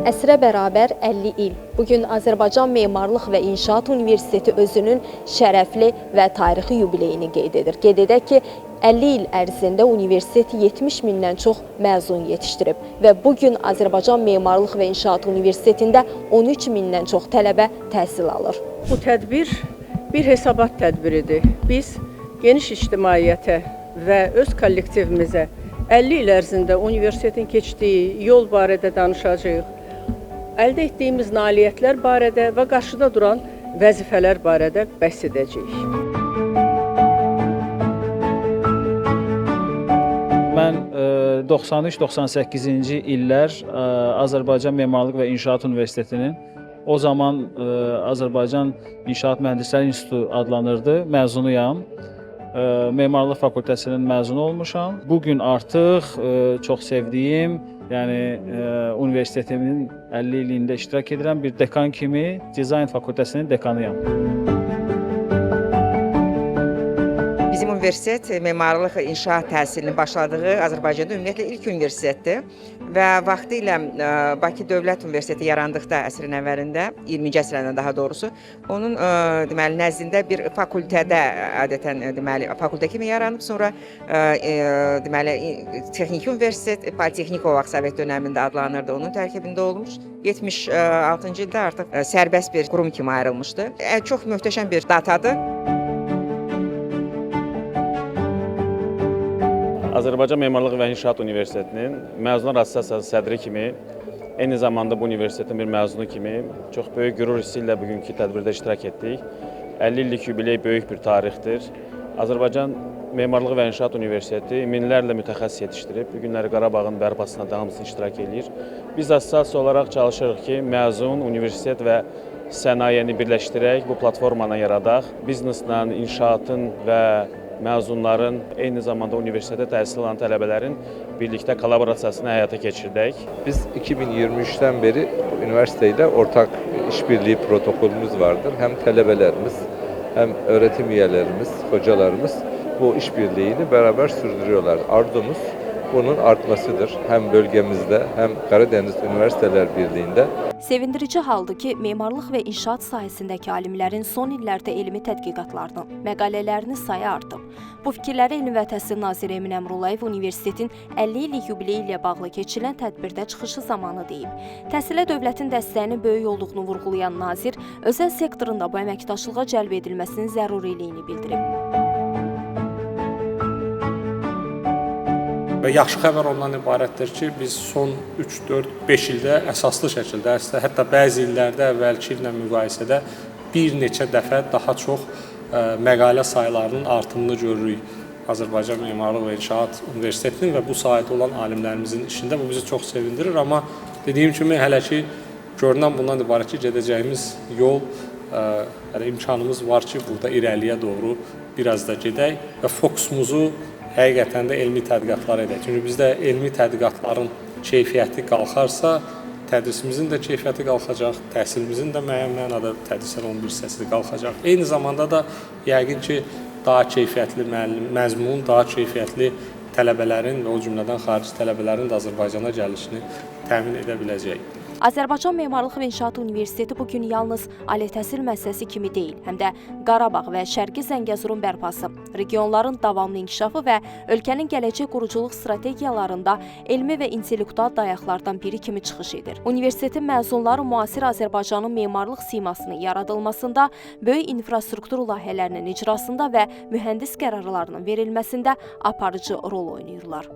Əsrə bərabər 50 il. Bugün Azərbaycan Memarlıq və İnşaat Universiteti özünün şərəfli və tarixi yubileyini qeyd edir. Qeyd edək ki, 50 il ərzində universitet 70 mindən çox məzun yetişdirib və bugün Azərbaycan Memarlıq və İnşaat Universitetində 13 mindən çox tələbə təhsil alır. Bu tədbir bir hesabat tədbiridir. Biz geniş ictimaiyyətə və öz kollektivimizə 50 il ərzində universitetin keçdiyi yol barədə danışacağıq. Əldə etdiyimiz nailiyyətlər barədə və qarşıda duran vəzifələr barədə bəhs edəcəyik. Mən 93-98-ci illər Azərbaycan Memarlıq və İnşaat Universitetinin o zaman Azərbaycan İnşaat Mühəndisləri İnstitutu adlanırdı, məzunuyam. Memarlıq fakültəsinin məzunu olmuşam. Bu gün artıq çox sevdiyim, yəni universitetimin 50 illiyində iştirak edirəm. Bir dekan kimi dizayn fakültəsinin dekanıyam. Bizim universitet memarlıq inşaat təhsilinin başladığı Azərbaycanda ümumiyyətlə ilk universitetdir və vaxtilə Bakı Dövlət Universiteti yarandıqda əsrin əvvəlində, 20-ci əsrdə daha doğrusu, onun deməli nəzdində bir fakültədə adətən deməli fakültə kimi yaranıb, sonra deməli texniki universitet, politexnik o vaxt Sovet dönəmində adlanırdı, onun tərkibində olmuş. 76-cı ildə artıq sərbəst bir qurum kimi ayrılmışdı. Çox möhtəşəm bir datadır. Azərbaycan Memarlıq və İnşaat Universitetinin Məzunlar Assosiasiyası sədri kimi, eyni zamanda bu universitetin bir məzunu kimi çox böyük qürur hissi ilə bugünkü tədbirdə iştirak etdik. 50 illik yubiley böyük bir tarixdir. Azərbaycan Memarlıq və İnşaat Universiteti minlərlə mütəxəssis yetişdirib, bu günləri Qarabağın bərpasına da hamısı iştirak eləyir. Biz assosiasiya olaraq çalışırıq ki, məzun, universitet və sənayeni birləşdirək, bu platformanı yaradaq. Bizneslə, inşaatın və məzunların, eyni zamanda universitetə təhsil alan tələbələrin birlikdə kolaborasiyasını həyata keçirdək. Biz 2023'ten beri üniversiteyle ortak işbirliği protokolümüz vardır. Hem talebelerimiz, hem öğretim üyelerimiz, hocalarımız bu işbirliğini beraber sürdürüyorlar. Arzumuz bunun artmasıdır. Hem bölgemizde hem Karadeniz Üniversiteler Birliği'nde. Sevindirici haldır ki, memarlıq və inşaat sahəsindəki alimlərin son illərdə elmi tədqiqatlarının, məqalələrinin sayı artıb. Bu fikirləri Elm və Təhsil Naziri Emin Əmrullayev universitetin 50 illik yubileyi ilə bağlı keçirilən tədbirdə çıxışı zamanı deyib. Təhsilə dövlətin dəstəyinin böyük olduğunu vurğulayan nazir, özəl sektorun da bu əməkdaşlığa cəlb edilməsinin zəruriliyini bildirib. Və yaxşı xəbər ondan ibarətdir ki, biz son 3, 4, 5 ildə əsaslı şəkildə, hətta bəzi illərdə əvvəlki illə müqayisədə bir neçə dəfə daha çox məqalə saylarının artımını görürük Azərbaycan Memarlıq və İnşaat Universitetinin və bu sahədə olan alimlərimizin işində. Bu bizi çox sevindirir, amma dediyim kimi hələ ki görünən bundan ibarət ki, gedəcəyimiz yol, hələ imkanımız var ki, burada irəliyə doğru biraz da gedək və fokusumuzu həqiqətən də elmi tədqiqatlar edək. Çünki bizdə elmi tədqiqatların keyfiyyəti qalxarsa, tədrisimizin də keyfiyyəti qalxacaq, təhsilimizin də müəyyən mənada tədrislərin onun bir hissəsi qalxacaq. Eyni zamanda da yəqin ki, daha keyfiyyətli məzmun, daha keyfiyyətli tələbələrin və o cümlədən xarici tələbələrin də Azərbaycana gəlişini təmin edə biləcəyik. Azərbaycan Memarlıq və İnşaat Universiteti bugün yalnız ali təhsil müəssisəsi kimi deyil, həm də Qarabağ və Şərqi Zəngəzurun bərpası, regionların davamlı inkişafı və ölkənin gələcək quruculuq strategiyalarında elmi və intellektual dayaqlardan biri kimi çıxış edir. Universitetin məzunları müasir Azərbaycanın memarlıq simasının yaradılmasında, böyük infrastruktur layihələrinin icrasında və mühəndis qərarlarının verilməsində aparıcı rol oynayırlar.